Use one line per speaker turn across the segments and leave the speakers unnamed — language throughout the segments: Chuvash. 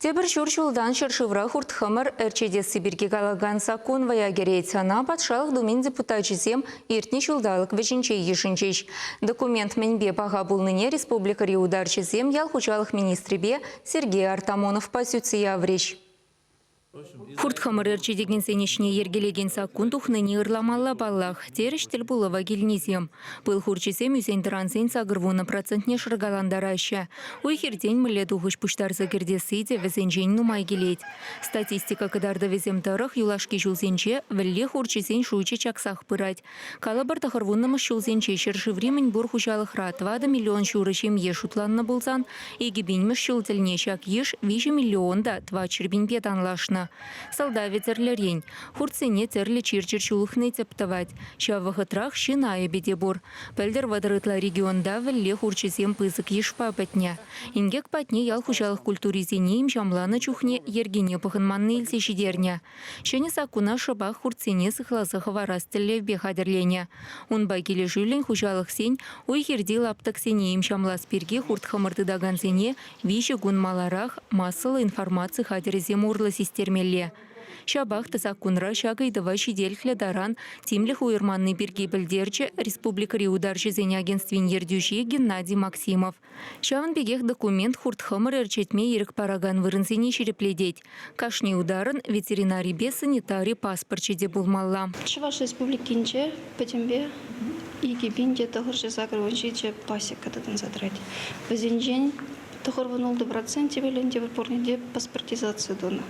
Тепӗр ҫур ҫултан ҫӗршывра хурт-хӑмӑр ӗрчетесси пирки калакан саккун вӑя кӗрет. Ӑна Патшалӑх Думин депутачӗсем иртнӗ ҫулталӑк вӗҫӗнче йышӑнчӗҫ. Документ мӗнпе паха пулнине республикӑри утарҫӑсем ял хуҫалӑх министрӗпе Сергей Артамоновпа сӳтсе яврӗҫ. Хурт-хӑмӑр ӗрчетекенсен ӗҫне йӗркелекен саккун тухнине ырламалла паллах, терӗҫ тӗл пулӑва килнисем. Пыл хурчӗсем ӳсен-тӑрансен 80 процентне шӑркалантараҫҫӗ. Уй-хиртен мӗнле тухӑҫ пуҫтарса кӗртесси те вӗсенчен нумай килет. Статистика кӑтартӑвӗсем тӑрӑх юлашки ҫулсенче вӗлле хурчӗсен шучӗ чаксах пырать. Калӑпӑр, тӑхӑрвуннӑмӗш ҫулсенче ҫӗршыври мӗнпур хуҫалӑхра 4 миллион ҫурӑ ҫемье шутланнӑ пулсан, 2000-мӗш ҫул тӗлне ҫак йыш 3 миллион та 400 пинпе танлашнӑ. Сӑлтавӗ тӗрлӗрен. Хуртсене тӗрлӗ чир-чӗр ҫулӑхни тӗп тӑвать. Ҫав вӑхӑтрах ҫын айӑпӗ те пур. Пӗлтӗр 30 ытла регионта вӗлле хурчӗсем пысӑк йышпа пӗтнӗ. Инкек патне ял хуҫалӑх культурисене имҫамланӑ чухне йӗркене пӑхӑнманни илсе ҫитернӗ. Ҫӗнӗ саккуна шӑпах хуртсене сыхласа хӑварас тӗллевпе хатӗрленӗ. Унпа килӗшӳллӗн хуҫалӑхсен уй-хирти лаптӑксене имҫамлас пирки хурт-хӑмӑр тытакансене 3 кун маларах массӑллӑ информаци хатӗрӗсем урлӑ систермелле. Ҫапах та саккунра ҫак ыйтӑва ҫителӗклӗ таран тимлӗх уйӑрманни пирки пӗлтерчӗ республикӑри утарҫӑсен агентствин ертӳҫи Геннадий Максимов. Ҫавӑн пекех документ хурт-хӑмӑр ӗрчетме ирӗк паракан вырӑнсене ҫирӗплетет. Кашни утарӑн ветеринарипе санитари паспорчӗ те пулмалла.
Чӑваш Республикинче пӗтӗмпе 2987 пасека тытӑнса тӑрать. Вӗсенчен 96 проценчӗ ӗнтӗ пурне те паспортизаци тунӑ.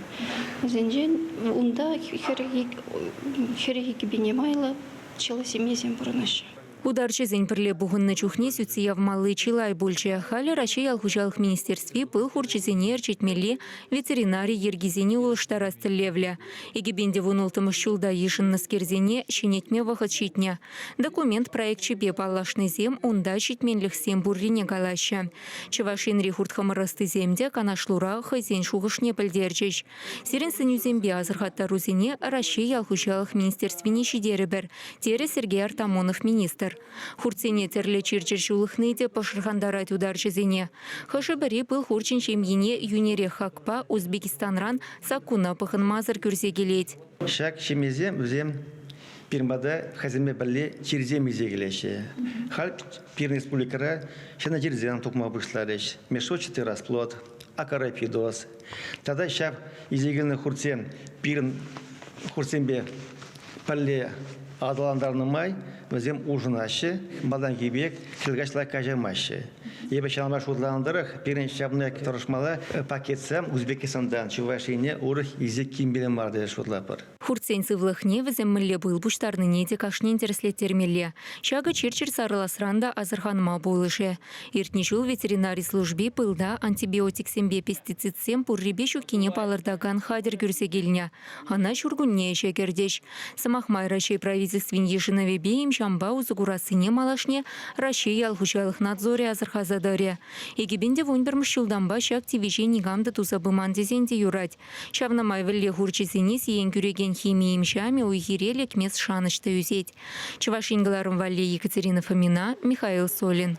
Вӗсенчен унта 42 пине майлӑ чылай ҫемьесем пурӑнаҫҫӗ.
Утарҫӑсен пӗрле пухӑннӑ чухне сӳтсе явмалли чылай пулчӗ. Халӗ Раҫҫей ял хуҫалӑх министерстви пыл хурчӗсене ӗрчетмелли ветеринари йӗркисене улӑштарас тӗллевлӗ. 2016 ҫулта йышӑннӑскерсене ҫӗнетме вӑхӑт ҫитнӗ. Документ проекчӗпе паллашнисем унта ҫитменлӗхсем пуррине калаҫҫӗ. Чӑваш Енри хурт-хӑмӑр ӑстисем те канашлура хӑйсен шухӑшне пӗлтерчӗҫ. Сирӗн сӗнӳсемпе асӑрхаттарусене Раҫҫей ял хуҫалӑх министерствине ҫитерӗпӗр, терӗ Сергей Артамонов министр. Хуртсене тӗрлӗ чир-чӗр ҫулӑхни те пӑшӑрхантарать утарҫӑсене. Хӑшӗ-пӗри пыл хурчӗн ҫемйине йӳнерех хакпа Узбекистанран саккуна пӑхӑнмасӑр кӳрсе килет.
Ҫак ҫемьесем вӗсем пирӗн пата хӑйсемпе пӗрле чирсем илсе килеҫҫӗ. Халь пирӗн республикӑра ҫӗнӗ чирсем тухма пуҫларӗҫ. Мешочатый расплод, акарапидоз тата ҫав илсе килнӗ хуртсем пирӗн хуртсемпе пӗрле аталантарнӑ май вӗсем улшӑнаҫҫӗ, малтанхи пек хӗл каҫла каҫаймаҫҫӗ. Эпӗ ҫавӑнпа шутланӑ тӑрӑх, пирӗн ҫавна тӑрӑшмалла пакетсем Узбекистанран Чӑваш Ене урӑх илсе килмелле мар тесе шутлатпӑр.
Хуртсен сывлӑхне вӗсем мӗнле пыл пуҫтарнине те кашнин тӗрӗслеттермелле. Ҫакӑ чир-чӗр сарӑласран та асӑрханма пулӑшӗ. Иртнӗ ҫул ветеринари служби пылта антибиотиксемпе пестицидсем пуррипе ҫуккине палӑртакан хатӗр кӳрсе килнӗ. Ӑна ҫуркунне ӗҫе кӗртӗҫ. Сӑмах май, Раҫҫей Правительствин йышӑнӑвӗпе им-ҫампа усӑ курассине малашне Раҫҫей ял хуҫалӑх надзорӗ асӑрхаса тӑрӗ. 2011 ҫултанпа ҫак тивӗҫе никам та туса пыман тесен те юрать. Ҫавна май вӗлле хурчӗсене сиен кӳрекен хими им-ҫамӗ уй-хире лекмес шанӑҫ та ӳсет. Чӑваш Ен кӑларӑм валли Екатерина Фомина, Михаил Солин.